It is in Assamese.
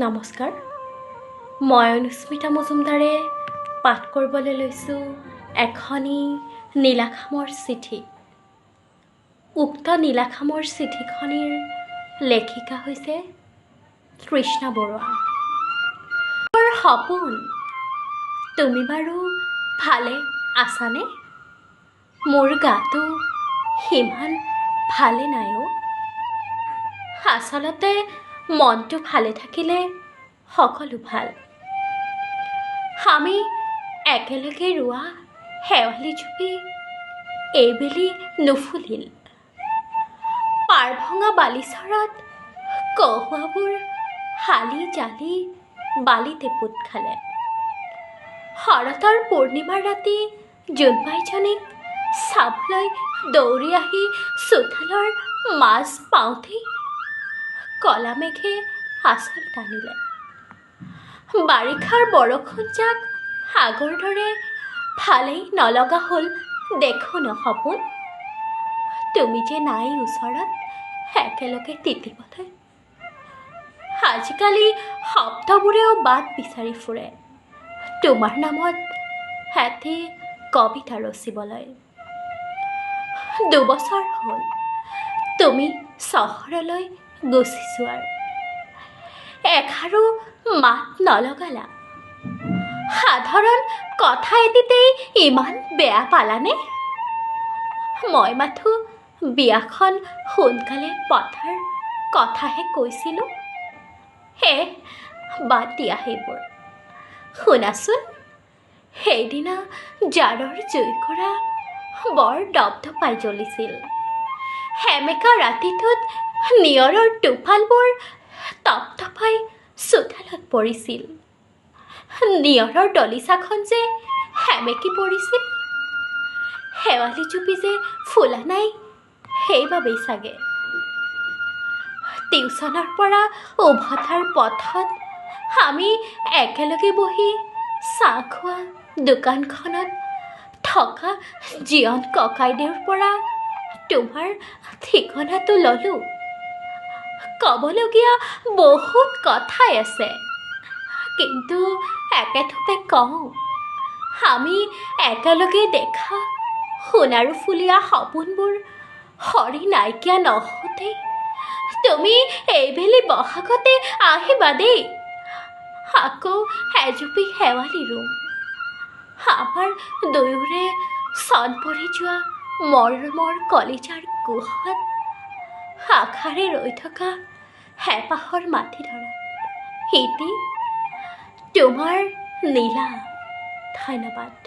নমস্কাৰ, মই অনুস্মিতা মজুমদাৰে পাঠ কৰিবলৈ লৈছোঁ এখনি নীলাখামৰ চিঠি। উক্ত নীলাখামৰ চিঠিখনিৰ লেখিকা হৈছে তৃষ্ণা বৰুৱা। মোৰ সপোন, তুমি বাৰু ভালে আছানে? মোৰ গাটো সিমান ভালে নাই অ'। আচলতে মনটো ভালে থাকিলে সকলো ভাল। আমি একেলগে ৰোৱা শেৱালিজুপি এইবেলি নুফুলিল। পাৰভঙা বালিচৰত কহুৱাবোৰ হালি জালি বালিতে পোত খালে। শৰতৰ পূৰ্ণিমাৰ ৰাতি জোনবাইজনীক চাবলৈ দৌৰি আহি চোতালৰ মাজ পাওঁতেই কলা মেঘে আঁচল টানিলে। বাৰিষাৰ বৰষুণজাক আগৰ দৰে ভালেই নলগা হ'ল দেখোন সপোন। তুমি যে নাই ওচৰত একেলগে তিতিবলৈ। আজিকালি শব্দবোৰেও বাট বিচাৰি ফুৰে তোমাৰ নামত এটি কবিতা ৰচিবলৈ। 2 বছৰ হ'ল তুমি চহৰলৈ গুচি যোৱাৰ, এষাৰো মাত নলগালা। সাধাৰণ কথা এটিতেই ইমান বেয়া পালানে? মই মাথো বিয়াখন সোনকালে পতাৰ কথাহে কৈছিলোঁ। হে, বাদ দিয়া সেইবোৰ। শুনাচোন, সেইদিনা জাৰৰ জুইকুৰা বৰ দপদপাই জ্বলিছিল। সেমেকা ৰাতিটোত নিয়ৰৰ টোপালবোৰ টপটপাই চোতালত পৰিছিল। নিয়ৰৰ দলিচাখন যে সেমেকি পৰিছিল, শেৱালিজুপি যে ফুলা নাই সেইবাবেই চাগে। টিউচনৰ পৰা উভতাৰ পথত আমি একেলগে বহি চাহ খোৱা দোকানখনত থকা জীয়ন ককাইদেউৰ পৰা তোমাৰ ঠিকনাটো ল'লোঁ। ক'বলগীয়া বহুত কথাই আছে, কিন্তু একেথোপে কওঁ, আমি একেলগে দেখা সোণাৰুফুলীয়া সপোনবোৰ সৰি নাইকিয়া নহওঁতেই তুমি এইবেলি বহাগতে আহিবা দেই। আকৌ এজুপি শেৱালি ৰুম, আমাৰ দুয়োৰে চন পৰি যোৱা মৰমৰ কলিজাৰ কোঁহত আশাৰে ৰৈ থকা হেঁপাহৰ মাটিডৰাত। ইতি তোমাৰ নীলা। ধন্যবাদ।